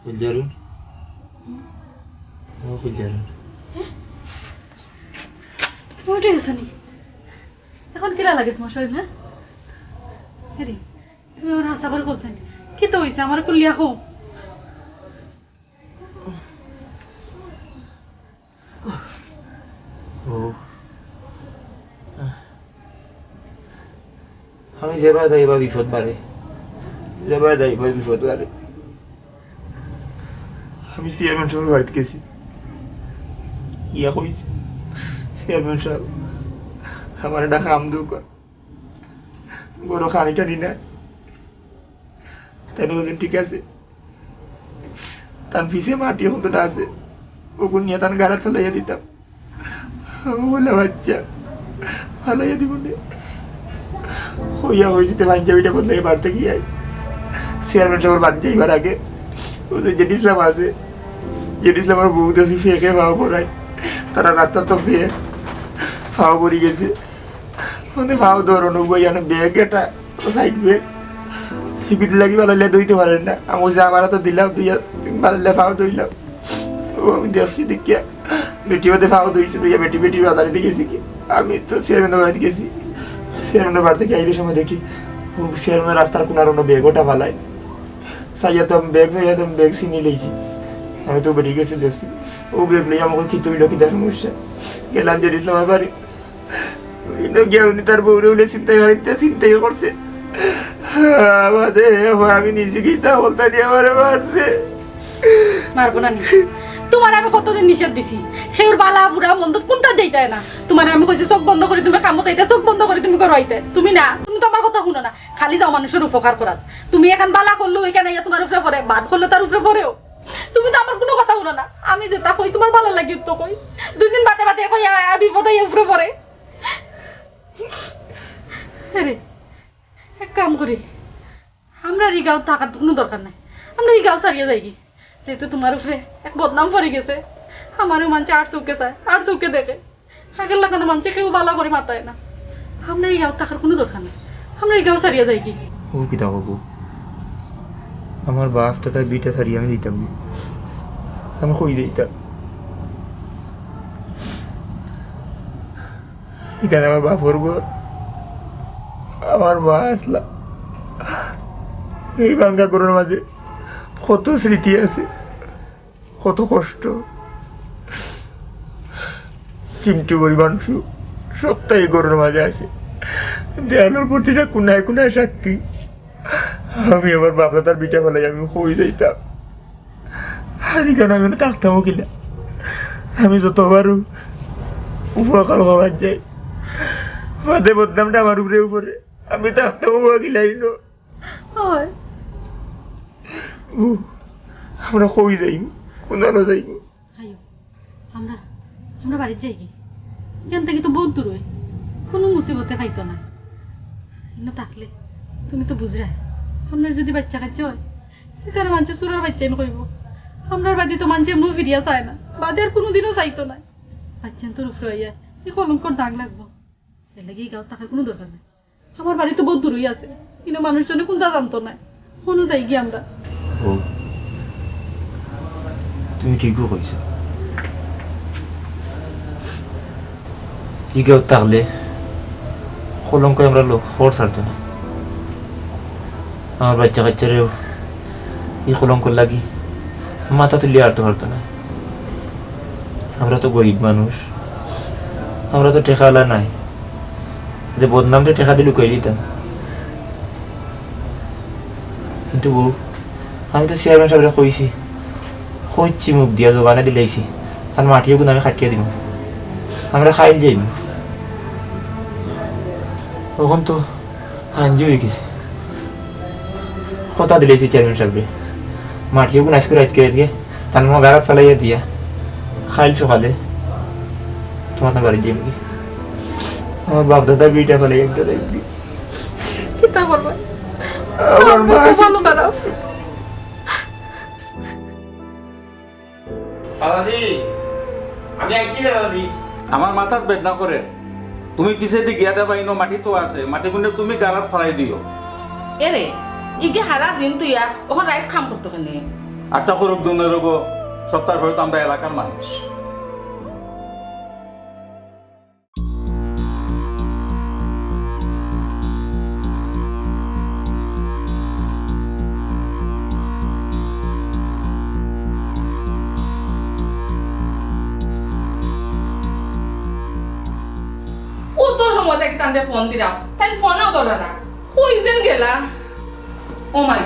ফুলঝারুন। ও ফুলঝারুন। তুমি উঠি গেছো নি? এখন কিলা লাগে তোমার শরীর, হ্যাঁ? হেরি, তুমি আমার হাসা করে কইছো নি? কিতা হইছে? আমারে খুলিয়া কও। ও। আমি যেবায় যাই এবায় বিপদ বাড়ে, যেবায় যাই এবায় বিপদ বাড়ে। আমি চেয়ারম্যান সাবর বাড়িত গেছি, ইয়া কইছি, "চেয়ারম্যান সাব, আমার একটা কাম দেউক্কা।" বড় খানি টানি না। তাইন কইছইন, "ঠিক আছে।" তান পিছে মাটি অখন আছে, অগুন নিয়া তান গাড়াত ফালাইয়া দিতাম। আমি কইলাম, "আচ্ছা, ফালাইয়া দিমু নে।" কইয়া কইছি, তে পাঞ্জাবিটা বদলাইয়া বাড়িত গিয়া চেয়ারম্যান সাবর বাড়িত যাইবার আগে, অউ যে জেড ইসলাম আছে, জেড ইসলামর বউত আছে, ফেকে ভাও পড়ায়, তারা রাস্তাত তো ফেক। ফাও পড়ি গেছে। মানে ফাও ধরো না, উবাই আনো ব্যাগ এটা, সাইড ব্যাগ। শিবির লাগি বালাইলে ধুইতে পারেন না। আমি বলছি, "আমারও তো দিলাম, দুইয়া বালাইলে ফাও ধুইলাম।" ও আমি দেখছি দেখিয়া, বেটি বাদে ফাও ধুইছে, দুইয়া বেটি, বেটি বাজারে দিয়ে গেছি কি। আমি তো চেয়ারম্যানের বাড়িতে গেছি। চেয়ারম্যানের বাড়ি থেকে আইতে সময় দেখি, ও চেয়ারম্যান রাস্তার কোনার অন্য ব্যাগ ওটা ফালাই। চাইয়া তো আমি ব্যাগ পাইয়া তো আমি ব্যাগ ছিনি লইছি। আমি তো বেটির গেছি দেখছি। ও ব্যাগ লইয়া আমাকে কি তুইল কি তার সমস্যা। গেলাম যে ইসলামের বাড়ি। কিন্তু গিয়া উনি তার বউরে উলে চিন্তাই হারিতে চিন্তাই করছে। আমাদের আমি নিজে কি তা বলতে নিয়ে আমারে মারছে। মারবো না নি? তোমার আমি কতদিন নিষেধ দিছি, হেউর বালা বুড়া মন্দ কোনটা যাইতায় না। তোমার আমি কইছি চোখ বন্ধ করে তুমি কামো যাইতে, চোখ বন্ধ করে তুমি করো আইতে। তুমি না, তুমি তো আমার কথা শুনো না, খালি যাও মানুষের উপকার করার। তুমি এখন বালা করলো ওইখানে গিয়া তোমার উপরে পড়ে, বাদ করলো তার উপরে পড়েও। তুমি তো আমার কোনো কথা শুনো না। আমি যেটা কই তোমার ভালো লাগে তো কই, দুই দিন বাদে বাদে কই আ, আ, বিপদে উপরে পড়ে। আরে, এক কাম করি, আমরা এই গাঁও থাকার কোনো দরকার নাই। আমরা এই গাঁও ছাড়িয়ে যাই কি? যেহেতু তোমার উপরে এক বদনাম পড়ে গেছে, আমারও মানছে আর চোখে চায়, আর চোখে দেখে। আগের লাখানে মানছে কেউ বালা করে মাতায় না। আমরা এই গাঁও থাকার কোনো দরকার নাই। আমরা এই গাঁও ছাড়িয়ে যাই কি? ও কিতা কব? আমার বাপ তো তার বিটা ছাড়িয়ে আমি দিতাম না। আমি কই যাইতাম? এখানে আমার বাপর ঘর, আমার মা আসলা। এই ভাঙ্গা ঘরের মাঝে কত স্মৃতি আছে, কত কষ্ট। চিমটি পরিমাণ সুখ সবটাই এই ঘরের মাঝে আছে। দেয়ালের প্রতিটা কোনায় কোনায় সাক্ষী। আমি আমার বাপ দাদার বিটা ফালাই আমি কই যাইতাম। আর এখানে আমি থাকতামও কিনা। আমি যতবারও উপকার করার যাই, বাদে বদনামটা আমার উপরে উপরে। আমি থাকতামও বা কিনা ইনো। হয়। ও, আমরা কই যাইব? কোন আলো যাইব? আইও, আমরা, আমরা বাড়িত যাই কি? এখান থেকে তো বহুত দূর হয়, কোনো মুসিবতে খাইতো না। এনে থাকলে তুমি তো বুঝরায়, আপনার যদি বাচ্চা কাচ্চা হয়, এখানে মানছে চুরার বাচ্চাইন কইব। আমরার বাড়িত তো মানছে এমন ফিরিয়া চায় না, বাদে আর কোনোদিনও চাইতো না। বাচ্চাইন তোর উপরে হইয়া এই কলঙ্কর দাগ লাগবো। এর লাগি এই গাঁও থাকার কোনো দরকার নাই। আমার বাড়ি তো বহুত দূরই আছে, কিন্তু মানুষজনে কোনটা জানতো না। হনো যাই গিয়া আমরা। ও, তুমি ঠিকও কইছো। ইগাও থাকলে কলঙ্ক আমরা লোক হর ছাড়তো না। আমার বাচ্চা কাচ্চারেও এই কলঙ্কর লাগি মাথা তুলিয়া আরতো পারতো না। আমরা তো গরিব মানুষ, আমরা তো টেকাআলা নায় যে বদনামটা টেকা দিয়া লুকাই দিতাম। কিন্তু বউ, আমি তো চেয়ারম্যান সাবরে কইছি, কইছি মুখ দিয়া জবানে দিলাইছি, তান মাটিও কিন্তু আমি কাটিয়া দিমু, আমরা খাইল যাইমু। অখন তো হাঞ্জি অই গেছে। কথা দিলাইছি চেয়ারম্যান সাবরে। মাটিও গুনাইস করে আজকে আজকে তান মা গাড়াত ফালাইয়া দিয়া। খাইল সকালে তোমার বাড়ি যাইমু কি? আমার বাপ দাদা বিটা ফালাইয়া একটা যাইমু কি? কিতা করবা? আমার মা তো ভালো খারাপ। দাদাজি, আমি আইছি দাদাজি। আমার মাথাত বেদনা করে। তুমি পিছেদি গিয়া দেবা, ইনো মাটি তো আছে, মাটি গুনে তুমি গাড়াত ফালাই দিও। এরে, ইগে হারা দিন তুইয়া, অখন রাইত কাম করতো কেনে? আচ্ছা করুক, দুনের হবো, সপ্তাহ পরে তো আমরা এলাকার মানুষ। অত সময় থাকি তানরে ফোন দিলাম, তাইন ফোনও ধরে না, কই যেন গেলা। ও মাই,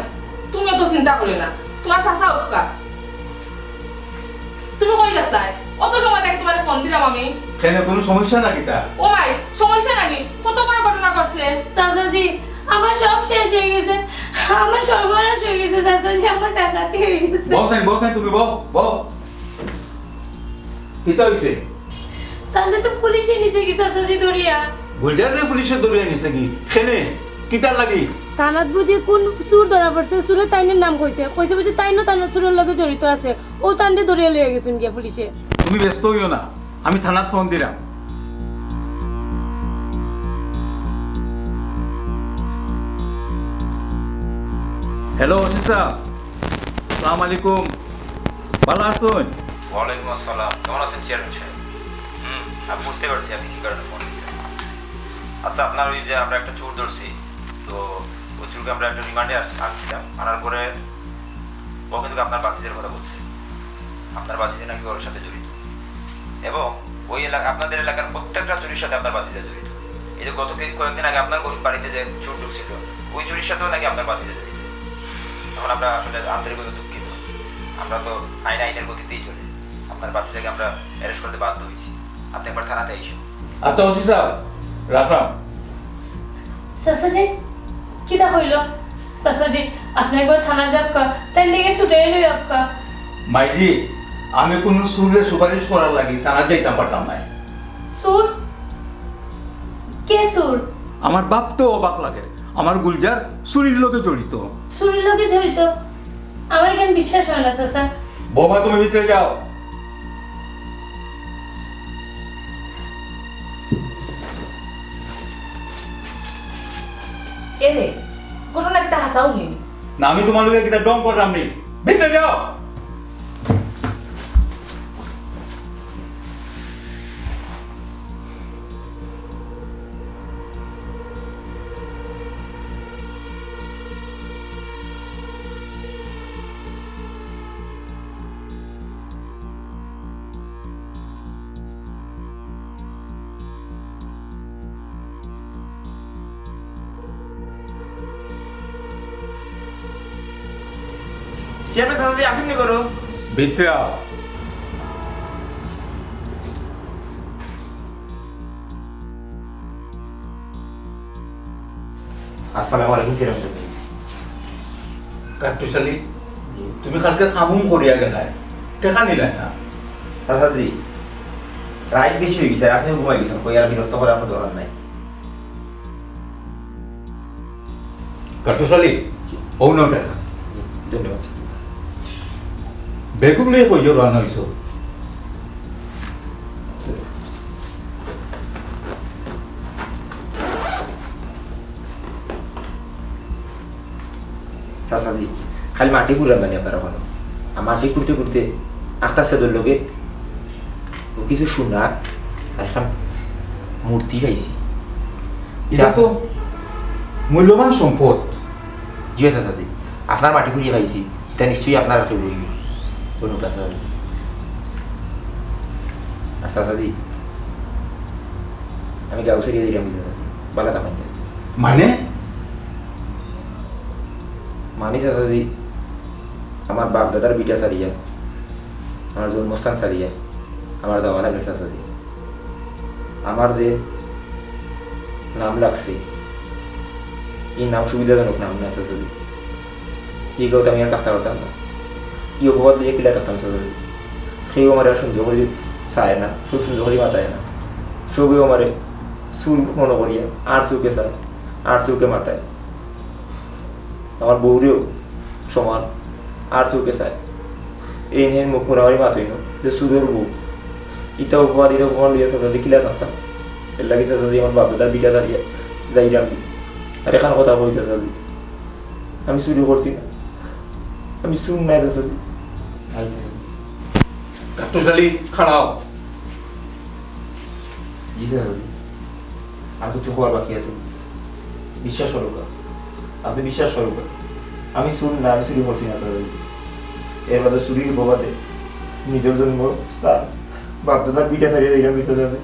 তুমিও তো চিন্তা করি না, তোমার চাচা উক্কা। তুমি কই গেছলায়? অত সময় থাকি তোমারে ফোন দিলাম আমি। কেনে, কোনো সমস্যা না কিতা? ও মাই, সমস্যা নানি? কত বড় ঘটনা ঘটছে। চাচাজি, আমার সব শেষ হয়ে গেছে, আমার সর্বনাশ হয়ে গেছে চাচাজি, আমার ডাকাতি হয়ে গেছে। বও চাইন, বও চাইন, তুমি বও, বও। কিতা হইছে? তানরে তো পুলিশে নিছে কি চাচাজি ধরিয়া? গুলজাররে পুলিশে ধরিয়া নিছে কি? কেনে? কিতার লাগি? থানাত বুঝি কোন চুর ধরা পড়ছে, চুরে তাইনর নাম কইছে, কইছে বুঝি তাইনও তান চুরর লগে জড়িত আছে, অউ তানরে ধরিয়া লইয়া গেছইন গিয়া পুলিশে। তুমি ব্যস্ত হইও না, আমি থানাত ফোন দিলাম। হ্যালো, ওসি সাহেব। আসসালামু আলাইকুম। ভালা আছইন? ওয়ালাইকুম আসসালাম। কেমন আছেন চেয়ারম্যান সাহেব? হুম, আমি বুঝতে পারছি আপনি কি কারণে ফোন দিচ্ছেন। আচ্ছা, আপনার ওই যে আমরা একটা চোর ধরছি, তো ওই চোরকে আমরা একটা রিমান্ডে আস-, আনছিলাম। আনার পরে ও কিন্তু আপনার ভাতিজার কথা বলছে, আপনার ভাতিজা নাকি ওর সাথে জড়িত। এবং ওই এলাকা, আপনাদের এলাকার প্রত্যেকটা চুরির সাথে আপনার ভাতিজা জড়িত। এই যে গত কি-, কয়েকদিন আগে আপনার গরিব বাড়িতে যে চুর ঢুকছিল, ওই চুরির সাথেও নাকি আপনার ভাতিজা জড়িত। এখন আমরা আসলে আন্তরিকভাবে দুঃখিত। আমরা তো আইন আইনের গতিতেই চলে। আপনার ভাতিজাকে আমরা অ্যারেস্ট করতে বাধ্য হয়েছি। আপনি একবার থানাতে এসে। আচ্ছা, ওসি সাহেব, রাখলাম। চাচাজি, কিতা কইল? চাচাজি, আপনি একবার থানা যাবকা, তাই লেগে ছুটাই লই আপকা। মাইজি, আমি কোনো চুররে সুপারিশ করার লাগি থানা যাইতাম পারতাম না। চুর? কে চুর? আমার ভাবতেও অবাক লাগে। আমার গুলজার চুরির লগে জড়িত। চুরির লগে জড়িত? আমার এখানে বিশ্বাস হয় না, চাচা। বৌমা, তুমি ভিতরে যাও। এরে, ঘটনা কিতা হাছাউ নি? না, আমি তোমার লগে কিতা ঢং করলাম নি। ভিতরে যাও। চেয়ারম্যান সাহেব, আপনি আসেননি করো? ভিতরে আও। আসসালামু আলাইকুম, চেয়ারম্যান সাহেব। কাট্টুশালী, তুমি কালকে কাম করিয়া গেলায়, টেকা নিলায় না। চাচাজি, রাইত বেশি হয়ে গেছে, আপনি ঘুমাই গেছেন, কই আর বিরক্ত করার কোনো দরকার নাই। কাট্টুশালী, জি। অউ নেও টেকা। জি, ধন্যবাদ, চাচাজি। বেগুন নিয়ে কই রওনা হইছো? চাচাজি, খালি মাটি খুঁড়ার মানে আপনারা কোনো। আর মাটি খুঁড়তে খুঁড়তে আখতা সেদর লগে ও কিছু সোনা আর একটা মূর্তি পাইছি। এটা তো মূল্যবান সম্পদ। জি চাচাজি, আপনার মাটি খুঁড়িয়া পাইছি, এটা নিশ্চয়ই আপনার কেউ রইব। ধন্যবাদ চাচাজি। আর চাচাজি, আমি গাঁও ছাড়িয়া দিলাম চাচাজি, বালা কামাই। মানে? মানে চাচাজি, আমার বাপ দাদার ভিটা ছাড়িয়া, আমার জন্মস্থান ছাড়িয়া, আমার যাওয়া লাগে চাচাজি। আমার যে নাম লাগছে, এই নাম সুবিধাজনক নাম না চাচাজি। এই গাঁওত আমি আর থাকতে পারতাম না। এই অপবাদ লইয়া কিলা থাকতাম চাচাজি? কেউ আমার আর সুন্দর করে চায় না, কেউ সুন্দর করে মাতায় না। সবেও আমারে চুর মনে করিয়া আর চোখে চায়, আর চোখে মাতায়। আমার বউরেও সমান আর চোখে চায়। এই নিয়ে মুখ মোড়ামারি মাতই না যে চুরর বউ। ইতা অপবাদ, ইতা অপমান লইয়া চাচাজি কিলা থাকতাম। এর লাগি চাচাজি আমার বাপ দাদার ভিটা ছাড়িয়া যাইরাম। আর এখান কথা কই চাচাজি, আমি চুরি করছি না, আমি চুর নাই চাচাজি। আচ্ছা। কাট্টুশালী, খাড়াও। জি চাচাজি, আর কিছু কওয়ার বাকি আছে? বিশ্বাস করুক্কা, আপনি বিশ্বাস করুক্কা, আমি চুর না, আমি চুরি করছি না চাচাজি। এর বাদে চুরির অপবাদে নিজের জন্মস্থান, বাপ দাদার ভিটা ছাড়িয়া যাইরাম চাচাজি।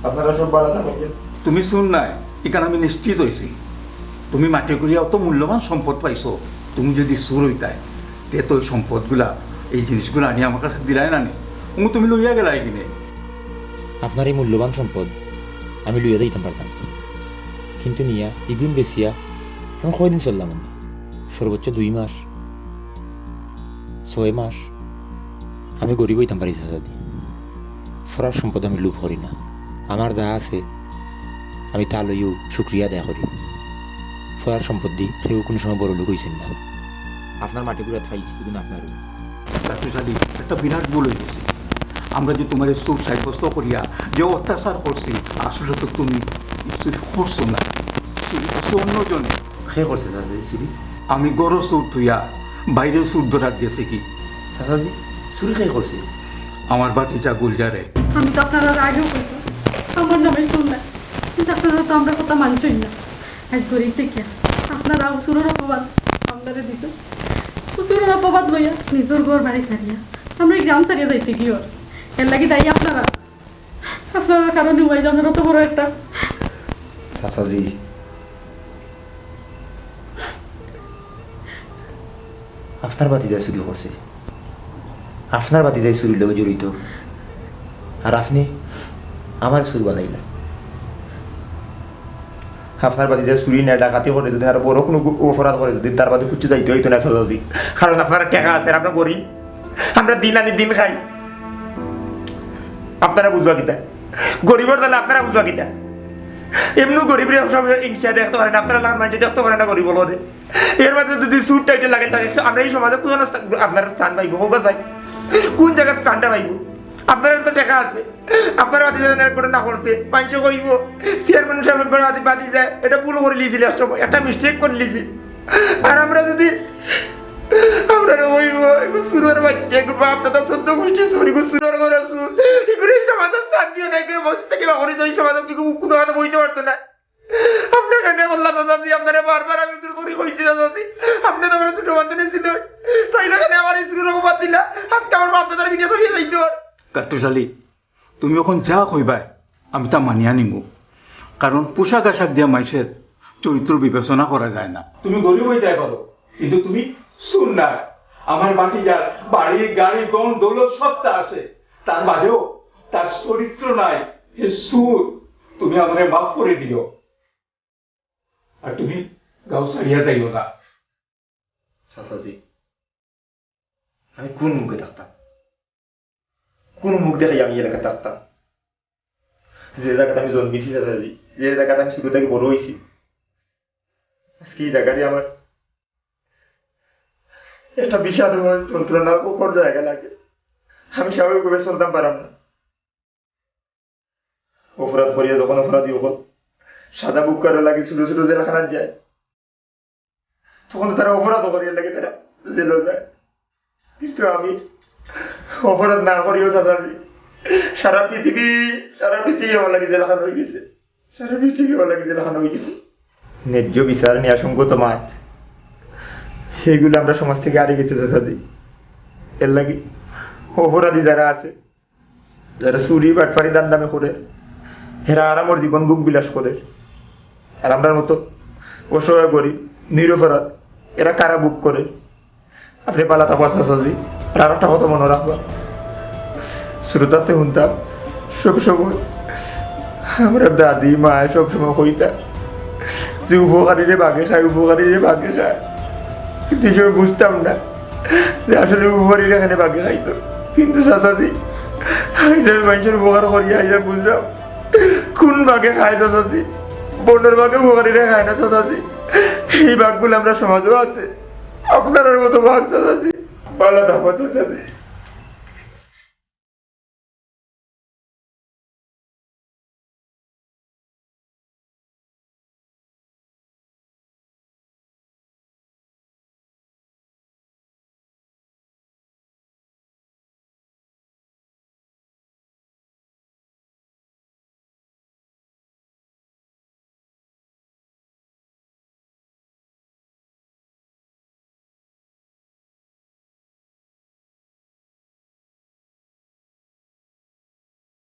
আপনারা সব বালা থাকইন। তুমি চুর নায়, ইখান আমি নিশ্চিত হইছি। তুমি মাটি খুঁড়িয়া অত মূল্যবান সম্পদ পাইছো, তুমি যদি চুর হইতায়, তে তো ওই সম্পদগুলা, এই জিনিসগুলা আনিয়া আমার কাছে দিলায় না নি। উমু তুমি লইয়া গেলায় কিনে। আপনার এই মূল্যবান সম্পদ আমি লইয়া যাইতাম পারতাম, কিন্তু নিয়া ইগুন বেচিয়া আমি কয়দিন চললাম আমি? সর্বোচ্চ দুই মাস, ছয় মাস আমি গরিব হইতাম পারি চাচাজি। ফরার সম্পদ আমি লোভ করি না, আমার যা আছে আমি তা লইয়াউ শুক্রিয়া আদায় করি। ফরার সম্পদ দি কেউ কোনো সময় বড় লোক হইছেন না। আপনার মাটি খুঁড়াত পাইছি, বুঝুন আপনারও। কাট্টুশালী, একটা বিরাট ভুল হয়ে গেছে। আমরা যে তোমার চুর সাব্যস্ত করিয়া যে অত্যাচার করছি, আসলে তো তুমি চুরি করছো না, চুরি করছে অন্যজনে। কে করছে চাচাজি চুরি? আমি ঘরো চুর থইয়া বাইরে চুর ধরাত গেছি কি? চাচাজি, চুরি কে করছে? আমার ভাতিজা গুলজারে। আমি তো আপনারারে আগেও কইছি, আমার নামে চুর নাই, কিন্তু আপনারা তো আমরার কথা মানছইন না। আইজ গরিব দেখিয়া আপনারা চুরর অপবাদ আমরারে দিছইন। অউ চুরর অপবাদ লইয়া নিজর ঘর বাড়ি ছাড়িয়া আমরা ই গ্রাম ছাড়িয়া যাইতে গিয়া, এর লাগি দায়ী আপনারা। আপনারার কারণে অউ যে আপনারা অত বড় একটা চাচাজি, আপনার ভাতিজায় চুরি করছে, আপনার ভাতিজায় চুরির লগে জড়িত, আর আপনে আমারে চুর বানাইলা। আপনার ভাতিজায় চুরি না, ডাকাতি করে, যদি আরো বড় কুনু গু-, অপরাধ করে, যদি তার বাদে কিচ্ছু যাইতে অইতো না চাচাজি, কারণ আপনার টেকা আছে, আর আমরা গরিব, আমরা দিন আনি দিন খাই। আপনারা বুঝবা কিতা? গরিবর জ্বালা আপনারা বুঝবা কিতা? এমনেউ গরিবরে সব হিংসায় দেখতে পারে না, আপনারার লাখান মানষে দেখতে পারে না গরিব অকলরে। এর মাঝে যদি চুর টাইটে লাগে, তাইলে আমরা ই সমাজে কুন স্থান, আপনার স্থান পাইবো? কউক্কা চাই, কুন জাগাত স্থানটা পাইবো? আপনারার তো টেকা আছে, আপনার ভাতিজায় যদি এক ঘটনা করছে, মানষে কইবো, চেয়ারম্যান সাব, ভাতিজায় ইটা ভুল করিলিছিল, এক সময় একটা mistake করিলিছিল। আর আমরা যদি, আমরারে কইবো, এগু চুরর বাইচ্চা, এগুর বাপ দাদা চৌদ্দ গুষ্টি চুর, এগু চুরর ঘরর চুর, এগুরে ই সমাজো স্থান দিও না, এগুরে মসজিদ থাকি বার করি দেও, ই সমাজো কুনু কারণে বইতে পারতো না। আপনে কেনে করলা চাচাজি? আপনারে বারবার আমি দূর করি কইছি চাচাজি, আপনে তো আমার ছোট ভাতিজা ছিলা, তাইলে কেনে আমারে ই চুরর অপবাদ দিলা? আইজকে আমার বাপ দাদার বিনা চলিয়া যাইতো। কাট্টুশ আলী, তুমি অখন যা কইবায় আমি তা মানিয়া নিমু, কারণ পোশাক আশাক দিয়া মানষর চরিত্র বিবেচনা করা যায় না। তুমি গরিব অইতায় পারো, কিন্তু তুমি চুর নায়। আমার ভাতিজার বাড়ি, গাড়ি, ধন, দৌলত সবতা আছে, তার বাদেও তার চরিত্র নাই, হে চুর। তুমি আমারে মাফ করি দিও, আর তুমি গাঁও ছাড়িয়া যাইও না। চাচাজি, আমি কুন মুখে থাকতাম, কুন মুখ দেখাইয়া আমি ই এলাকাত থাকতাম? যে জাগাত আমি জন্মিছি চাচাজি, যে জাগাত আমি ছোট থাকি বড় অইছি, আইজকে ই জাগারে আমার একটা বিষাদময় যন্ত্রণা, কষ্ট জাগা লাগে। আমি স্বাভাবিকভাবে চলতাম পাররাম না। অপরাধ করিয়া যখন অপরাধী অকল সাজা ভোগ করার লাগি ছোট ছোট জেলখানাত যায়, তখন তো তারা অপরাধ করিয়া লাগে, তারা জেলো যায়। কিন্তু আমি অপরাধ না করিয়াও চাচাজি, সারা পৃথিবী, সারা পৃথিবী আমার লাগি জেলখানা অইগেছে, সারা পৃথিবী আমার লাগি জেলখানা অইগেছে। ন্যায্য বিচার, ন্যায়সঙ্গত মাত, এইগুলা আমরার সমাজ থাকি আরি গেছে চাচাজি। এর লাগি অপরাধী যারা আছে, যারা চুরি বাটপারি ধান্দামি করের, এরা আরামর জীবন ভোগ বিলাস করের। আর আমরার মতো অসহায় গরিব নিরপরাধ এরা কারা ভোগ করের। আপনে ভালা থাকবা চাচাজি। আর আরেকটা কথা মনো রাখবা, ছোট থাকতে হুনতাম সব সময় আমরার দাদি মায় সব সময় কইতা যে উপকারীরে বাঘে খায়, উপকারীরে বাঘে খায়। কিন্তু ই সময় বুঝতাম না যে আসলে উপকারীরে কেনে বাঘে খাইতো। কিন্তু চাচাজি, আইজ আমি মানষর উপকার করিয়া আইজ আমি বুঝরাম কুন বাঘে খায় চাচাজি। বনর বাঘে উপকারীরে খায় না চাচাজি। ই বাঘগুলা আমরার সমাজো আছে, আপনারার মতো বাঘ চাচাজি। ভালা থাকবা চাচাজি।